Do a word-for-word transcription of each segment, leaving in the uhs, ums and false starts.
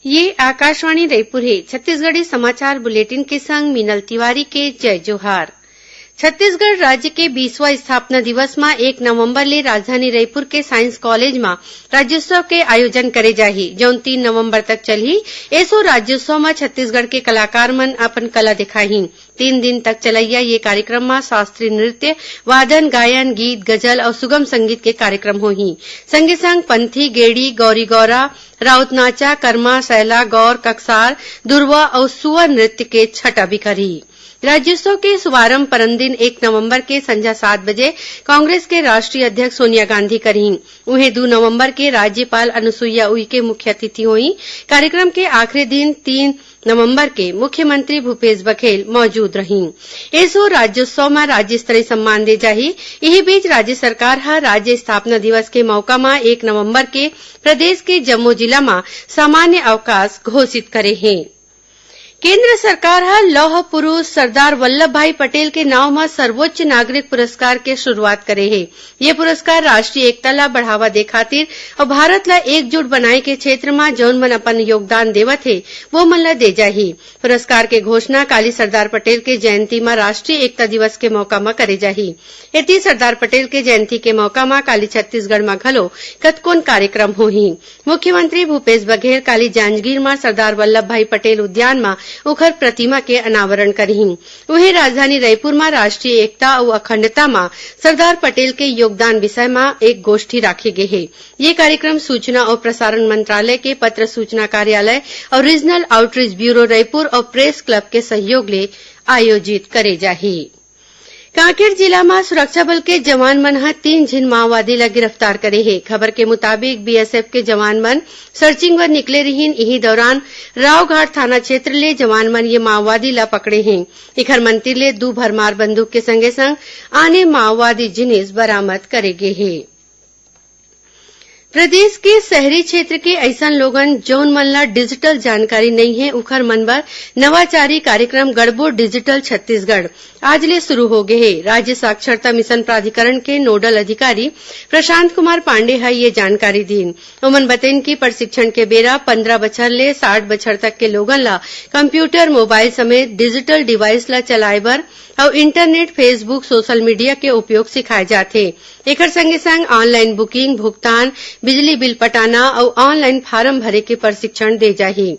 ये आकाशवाणी रायपुर हे। छत्तीसगढ़ी समाचार बुलेटिन के संग मीनल तिवारी के जय जोहार। छत्तीसगढ़ राज्य के बीसवाँ स्थापना दिवस म एक नवंबर ले राजधानी रायपुर के साइंस कॉलेज म राज्योत्सव के आयोजन करे जाही, जौन तीन नवंबर तक चलही। एसो राज्योत्सव म छत्तीसगढ़ के कलाकार मन अपन कला दिखाही। तीन दिन तक चलइया ये कार्यक्रम म शास्त्रीय नृत्य, वादन, गायन, गीत, गजल अउ सुगम संगीत के कार्यक्रम होही। संगे संग पंथी, गेड़ी, गौरी गौरा, राउत नाचा, करमा, सैला, गौर, ककसार, दुरवा अउ सुआ नृत्य के छटा बिखरही। राज्योत्सव के शुभारंभ परन दिन एक नवंबर के संझा सात बजे कांग्रेस के राष्ट्रीय अध्यक्ष सोनिया गांधी करही। उहें, दू नवंबर के राज्यपाल अनुसुईया उइके मुख्य अतिथि होही। कार्यक्रम के आखिरी दिन, तीन नवंबर के, मुख्यमंत्री भूपेश बघेल मौजूद रहीं। एसो राज्योत्सव म राज्य स्तरीय सम्मान दे जाही। इही बीच, राज्य सरकार ह राज्य स्थापना दिवस के मौका म एक नवंबर के प्रदेश के जम्मो जिला म सामान्य अवकाश घोषित करे हे। केंद्र सरकार ह लौह पुरुष सरदार वल्लभ भाई पटेल के नांव म सर्वोच्च नागरिक पुरस्कार के शुरुआत करे हे। ये पुरस्कार राष्ट्रीय एकता ला बढ़ावा दे खातिर अउ भारत ला एकजुट बनाए के क्षेत्र म जौन मन अपन योगदान देवत हे, वो मन ला दे जाही। पुरस्कार के घोषणा काली सरदार पटेल के जयंती म राष्ट्रीय एकता दिवस के मौका म करे जाही। एती सरदार पटेल के जयंती के मौका म काली छत्तीसगढ़ म घलो कतकोन कार्यक्रम होही। मुख्यमंत्री भूपेश बघेल काली जांजगीर म सरदार वल्लभ भाई पटेल उद्यान म उखर प्रतिमा के अनावरण करही। उहें, राजधानी रायपुर म राष्ट्रीय एकता अउ अखंडता म सरदार पटेल के योगदान विषय म एक गोष्ठी राखे गे हे। ये कार्यक्रम सूचना अउ प्रसारण मंत्रालय के पत्र सूचना कार्यालय अउ रीजनल आउटरीच ब्यूरो रायपुर अउ प्रेस क्लब के सहयोग ले आयोजित करे जाही। कांकेर जिला म सुरक्षा बल के जवान मन ह तीन झिन माओवादी ल गिरफ्तार करे हे। खबर के मुताबिक, बीएसएफ के जवान मन सर्चिंग बर निकले रिहीन। इही दौरान रावघाट थाना क्षेत्र ले जवान मन ये माओवादी ल पकड़े हे। एखर मन तीर ले दू भरमार बंदूक के संगे संग आने माओवादी जिनिस बरामद करे गे हे। प्रदेश के शहरी क्षेत्र के अइसन लोगन, जौन मन ला डिजिटल जानकारी नइ हे, उखर मन बर नवाचारी कार्यक्रम गड़बो डिजिटल छत्तीसगढ़ आज ले शुरू हो गे हे। राज्य साक्षरता मिशन प्राधिकरण के नोडल अधिकारी प्रशांत कुमार पांडे ह ये जानकारी दीन। ओमन बतेन कि प्रशिक्षण के बेरा पंद्रह बछर ले साठ बछर तक के लोगन ला कंप्यूटर, मोबाइल समेत डिजिटल डिवाइस ला चलाए बर अउ इंटरनेट, Facebook, सोशल मीडिया के उपयोग सिखाए जाथे। एखर संगे-संग ऑनलाइन बुकिंग, भुगतान, बिजली बिल पटाना अउ ऑनलाइन फार्म भरे के प्रशिक्षण दे जाही।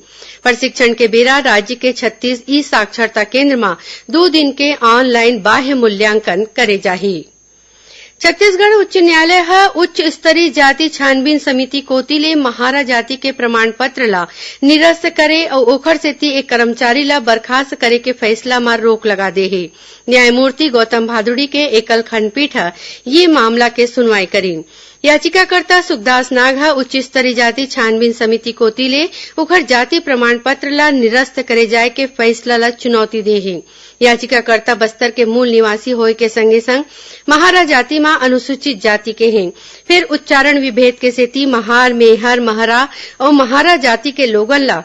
प्रशिक्षण के बेरा राज्य के छत्तीस ई साक्षरता केंद्र म दू दिन के ऑनलाइन बाह्य मूल्यांकन करे जाही। छत्तीसगढ़ उच्च न्यायालय ह उच्च स्तरीय जाति छानबीन समिति कोति ले महारा जाति के प्रमाण पत्र ला निरस्त करे अउ ओखर सेती एक कर्मचारी ला बर्खास्त करे के फैसला म रोक लगा दे हे। न्यायमूर्ति गौतम भादुड़ी के एकल खंडपीठ ह ये मामला के सुनवाई करीन। याचिकाकर्ता सुखदास नाग ह उच्च स्तरीय जाति छानबीन समिति कोति ले ओखर जाति प्रमाण पत्र ला निरस्त करे जाय के फैसला ला चुनौती दे हे। याचिकाकर्ता बस्तर के मूल निवासी होय के संगे संग महारा जाति म अनुसूचित जाति के हे, फेर उच्चारण विभेद के सेती महार, मेहर, महरा अउ महारा जाति के लोगन ला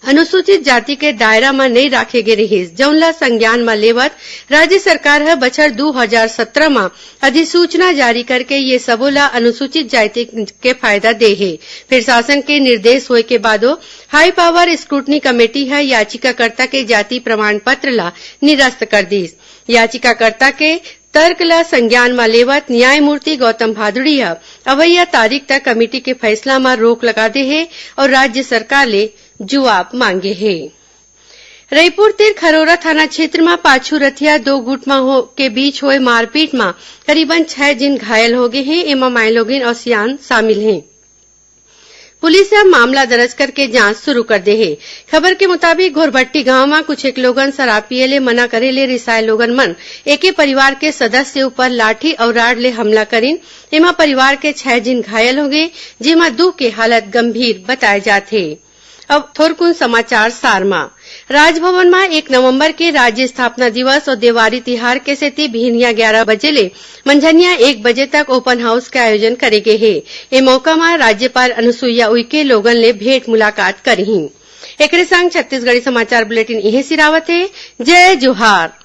अनुसूचित जाति के दायरा म नइ राखे गे रिहिस, जउन ल संज्ञान म लेवत राज्य सरकार ह बछर दू हजार सत्रह म अधिसूचना जारी करके ये सबो ल अनुसूचित जाति के फायदा दे हे। फेर शासन के निर्देश होय के बादो हाई पावर स्क्रूटनी कमेटी ह याचिकाकर्ता के जाति प्रमाण पत्र ल निरस्त कर दिस। याचिकाकर्ता के तर्क ल संज्ञान म लेवत न्यायमूर्ति गौतम भादुड़ी ह अवइया तारीख तक कमेटी के फैसला म रोक लगा दे हे अउ राज्य सरकार ले जुवाब मांगे हे। रईपुर तीर खरोरा थाना क्षेत्र म पाछू रथिया दो गुट म हो, के बीच होए मारपीट म करीबन छह झिन घायल हो गे हे। एमा माईलोगिन अउ सियान शामिल हे। पुलिस ह मामला दर्ज करके जांच शुरू कर दे हे। खबर के मुताबिक, घोरभट्टी गांव म कुछ एक लोगन शराब पिए ले मना करे ले रिसाए लोगन मन एके परिवार के सदस्य ऊपर लाठी अउ राड ले हमला करिन। एमा परिवार के छह झिन घायल हो गे, जेमा दू के हालत गंभीर बताए जात हे। अब थोरकुन समाचार सार म। राजभवन म एक नवंबर के राज्य स्थापना दिवस अउ देवारी तिहार के सेती बिहनिया ग्यारा बजे ले मंझनिया एक बजे तक ओपन हाउस के आयोजन करे गे हे। ए मौका म राज्यपाल अनुसुईया उइके लोगन ले भेंट मुलाकात करही। एकरे संग छत्तीसगढ़ी समाचार बुलेटिन इहें सिरावत हे। जय जोहार।